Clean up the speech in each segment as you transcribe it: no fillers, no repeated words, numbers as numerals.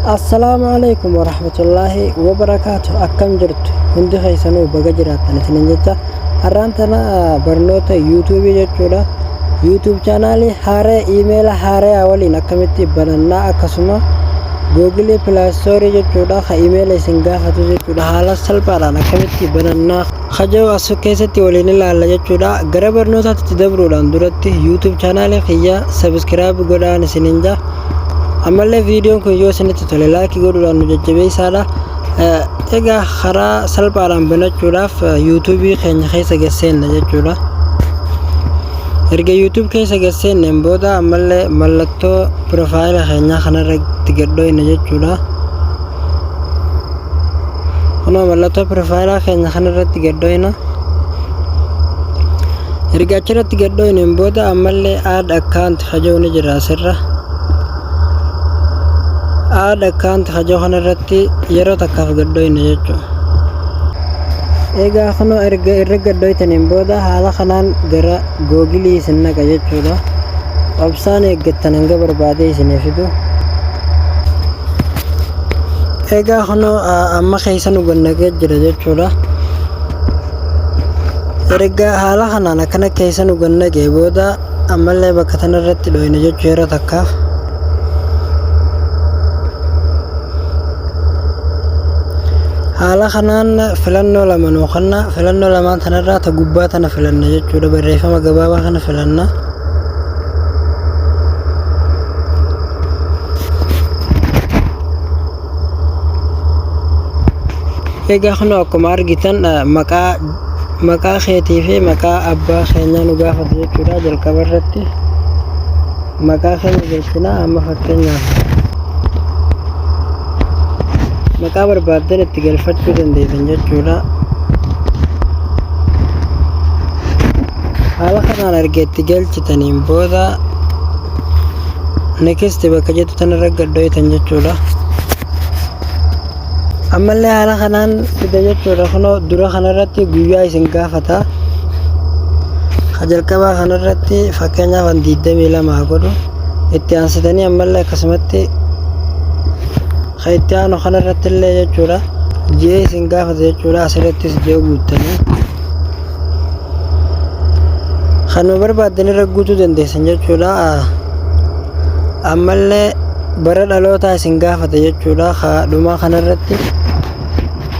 Assalaamu alaikum warahmatullaahi wabarakaatu. Akkam jirtu hundi keessanuu? Baga jiraattan isinin jecha. Har'aan tana barnoota YouTubeii jechuudha. YouTube channelii haaraa emaila haaraa waliin akkamitti banannaa, akkasuma Google Play Storeii jechuudha, ka emaila isin gaafatu jechuudha, haala salphaadhaan akkamitti banannaa kaja'u as keessatti waliin ilaalla jechuudha. Gara barnootaatti dabruudhaan duratti YouTube channelii kiyya subscribe godhaan isinin jaa. Ammallee viidiyoon kun yoo isinitti tole likeii godhuudhaan nu jajjabeessaadha. Egaa karaa salphaadhaan banachuudhaaf YouTubeii keenya keessa gasseenna jechuudha. Erga YouTube keessa gasseenneen booda ammallee mallattoo profile keenyaa kanarratti gadhooyna jechuudha. Kunoo mallattoo profile keenya kanarratti gadhooyna. Erga achirratti gadhooyneen booda ammallee add account kaja'u ni jira asirra. Add account kaja'u kanarratti yeroo takkaaf gadhooyna jechuudha. Egaa kunoo erga irra gadhooytaniin booda haala kanaan gara Googleii isin naqa jechuudha. Obsaan eeggattan hanga barbaadee isinii fidu. Egaa kunoo amma keessa nu gannaqee jira jechuudha. Erga haala kanaan akkana keessa nu gannaqee booda ammallee bakka tanarratti dhoyna jechuu yeroo takkaaf. Haala kanaan filannoo lama nuu kenna. Filannoo lamaan tanarraa ta gubbaa tana filanna jechuudha. Barreeffama gabaabaa kana filanna. Egaa kunoo akkuma argitan maqaa keetii fi maqaa abbaa keenyaa nu gaafatu jechuudha. Jalqaba irratti maqaa keenya galchina. Amma fakkeenyaaf maqaa barbaaddan itti galfachuu dandeessan jechuudha. Haala kanaan erga itti galchitaniin booda next bakka jettu tanarra gadhooytan jechuudha. Ammallee haala kanaan fida jechuudha. Kunoo dura kanarratti guyyaa isin gaafata. Ka jalqabaa kanarratti fakkeenyaaf an 22 godhu. Itti aansitanii ammallee akkasumatti ka itti aanu kanarratti illee jechuudha. Ji'a isin gaafata jechuudha. Asirrattis ji'a guuttanii. Kanuma barbaaddan irra guutuu dandeessan jechuudha. Ammallee bara dhalootaa isin gaafata jechuudha. Ka dhumaa kanarratti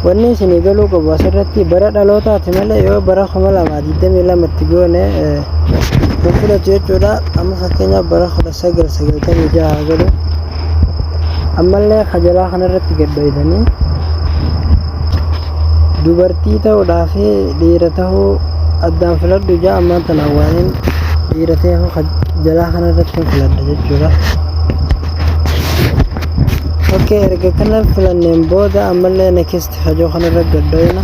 wanni isinii galuu qabu asirratti bara dhalootaati malee yoo bara 2022tti goone hin fudhatu jechuudha. Amma fakkeenyaaf bara 1996 godhu. Ammallee kajalaa kanarratti gadhoytanii dubartii ta'uudhaa fi dhiira ta'uu addaan filadhu ijaa. Ammaan tana waaniin dhiira ta'eef jalaa kanarratti hin filadha jechuudha. Okay, erga kana filanneen booda ammallee next hajoo kanarra gadhoyna.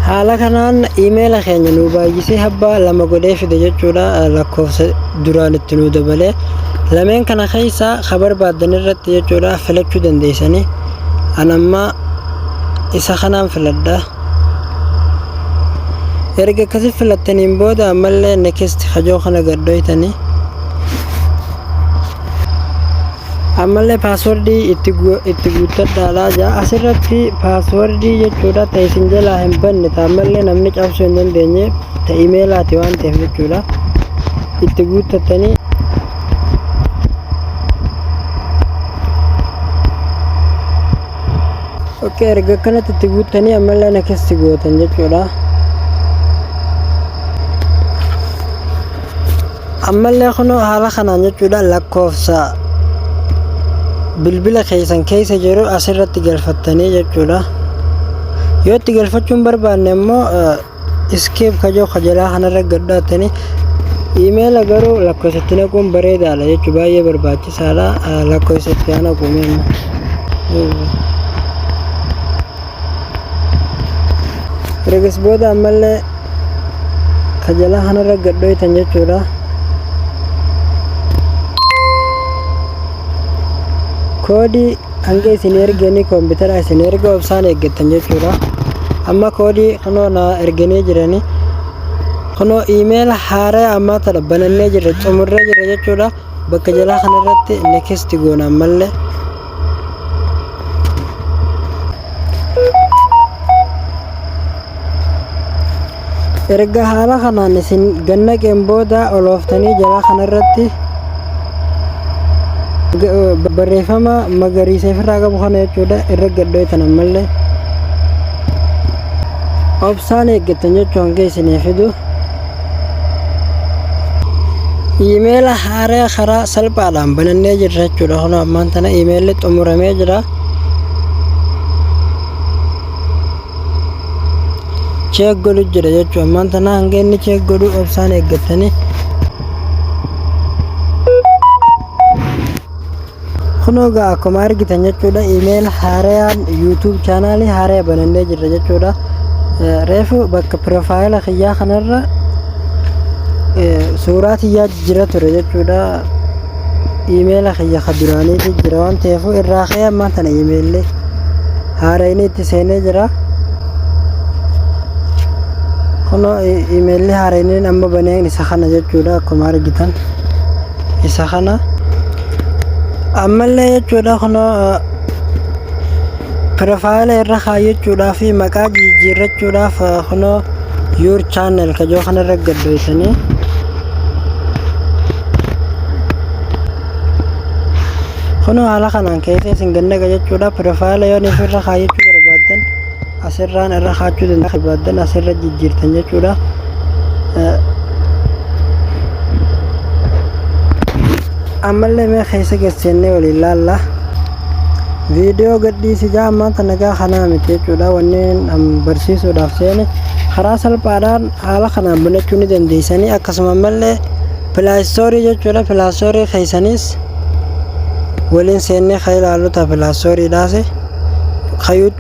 Haala kanaan emaila keenya nu baay'isee habbaa lama godhee fide jechuudha. Lakkoofsa duraan itti nu dabalee lameen kana keessaa ka barbaaddan irratti jechuudha filachuu dandeessanii. An amma isa kanaan filadha. Erga akkasi filattaniin booda ammallee next hajoo kana gadhoytanii ammallee passwordii itti guuttadhaadha jaa. Asirratti passwordii jechuudha ta isin jalaa hin banne, ta ammallee namni cabsuu hin dandeenye, ta emailaati waan ta'eef jechuudha itti guuttattanii. Okay, erga akkanatti itti guuttanii ammallee next gootan jechuudha. Ammallee kunoo haala kanaan jechuudha lakkoofsa bilbila keessan keessa jiru asirratti galfattanii jechuudha. Yoo itti galfachuu hin barbaanne immoo skip kajoo kajalaa kanarra gadhaattanii. Emaila garuu lakkoofsatti naquun bareedaadha jechuudha, baay'ee barbaachisaadha. Lakkoofsatti haa naqu amma. Ergas booda ammallee kajalaa kanarra gadhooytan jechuudha. Koodii hanga isin erganii koompitara isin erga obsaan eeggattan jechuudha. Amma koodii kunoo na erganii jiranii. Kunoo emaila haaraa ammaa tana banannee jirra, xumurree jirra jechuudha. Bakka jalaa kanarratti next goona ammallee. Erga haala kanaan isin gannaqeen booda olooftanii jalaa kanarratti barreeffama magariisa ofirraa qabu kana jechuudha irra gadhooytan ammallee obsaan eeggattan jechuu hanga isinii fidu. Iimeela haaraa karaa salphaadhaan banannee jirra jechuudha. Kunoo ammaan tana iimeelli xumuramee jira. Check godhu jira jechuudha. Ammaan tana hanga inni check godhu obsaan eeggattanii. Kunoo egaa akkuma argitan jechuudha email haarayaan YouTube chaanaalii haaraya banannee jirra jechuudha. Reefu bakka piroofaayila kiyyaa kanarra suuraa tiyyaa jira ture jechuudha. Imeela kiyya ka duraaniiti jira waan ta'eef irraa ka'ee ammaan tana imeelli haarayni itti seenee jira. Kunoo imeelli haarayni amma baneen isa kana jechuudha akkuma argitan. Isa kana ammallee jechuudha kunoo piroofaayila irra kaayyachuudhaa fi maqaa jijjiirrachuudhaaf kunoo your channel kajoo kanarra gaddoysanii kunoo haala kanaan keessa isin gannaqa jechuudha. Piroofaayila yoo niif irra kaayyachuu barbaaddan asirraan irra kaachuu barbaaddan asirra jijjiirtan jechuudha. Ammallee mee keessa gesseennee waliin laalla. Viidiyoo gadhiisi jaa ammaan tana gaa kanaa miti jechuudha. Wanneen barsiisuudhaaf seene karaa salphaadhaan haala kanaan banachuu ni dandeessanii. Akkasuma ammallee Play Store jechuudha. Play Store keessanis waliin seennee kan ilaallu ta'a. Play Storeiidhaas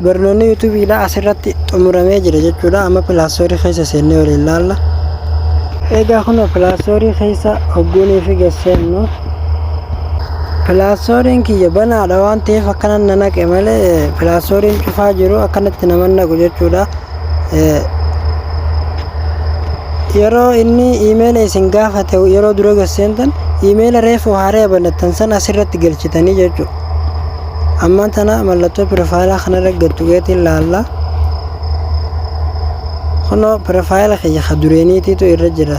barnoonni YouTubeiidha asirratti xumuramee jira jechuudha. Amma Play Store keessa seennee waliin laalla. Egaa kun Play Store keessa hogguunii fi gasseennu Play Storeiin kiyya banaadha waan ta'eef akkana na naqe malee Play Storeiin cufaa jiru akkanatti nama naqu jechuudha. Yeroo inni iimeela isin gaafate yeroo dura gasseentan iimeela reefu haaree banattan san asirratti galchitanii jechuudha. Ammaan tana mallattoo piroofaayilaa kanarra gattuqeetiin laalla. Kunoo piroofaayila kiyya ka dureeniitiitu irra jira.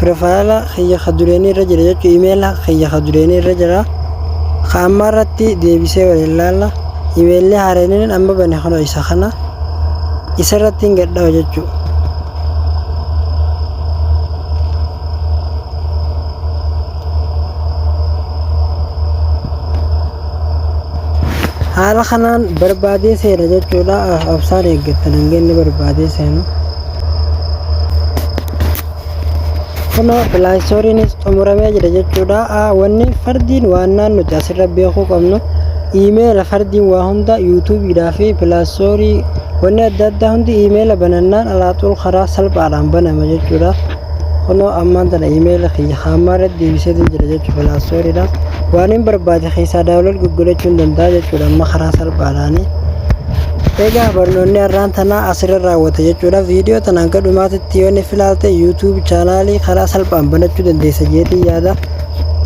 Piroofaayila kiyya ka dureenii irra jira jechuun iimeela kiyya ka dureenii irra jira. Ka ammaa irratti deebisee waliin laalla. Iimeelli haareen amma bane kunoo isa kana. Isa irratti hin gadhaa'u jechuudha. Haala kanaan barbaadee seena jechuudha. Obsaan eeggattan hanga inni barbaadee seenu. Kunoo Play Storeiinis xumuramee jira jechuudha. Wanni fardiin waan nuti asirra beekuu qabnu iimeela fardiin waa hunda YouTubeiidhaa fi Play Store wanni adda addaa hundi iimeela banannaan alaaxuul karaa salphaadhaan banama jechuudha. Kunoo ammaan tana iimeela kiyya ammaa irratti deebiseetiin jira jechuudha Play Storeiidha. Waan hin barbaade keessaa download goggodhachuu hin danda'a jechuudha amma karaa salphaadhaani. Egaa barnoonni har'aan tanaa asirra raawwata jechuudha. Viidiyoo tana hanga dhumaatitti yoo ni filaalte YouTube chaanaalii karaa salphaan banachuu dandeessa jeetii yaada.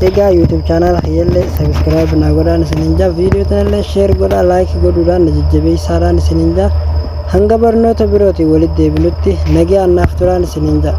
Egaa YouTube chaanaala kiyyallee subscribe naa godhaan isiniin jaa. Viidiyoo tanallee share godhaa, like godhuudhaan na jajjabeessaadhaan isiniin jaa. Hanga barnoota birootiin walitti deebinutti nagaan naaf turaan isiniin jaa.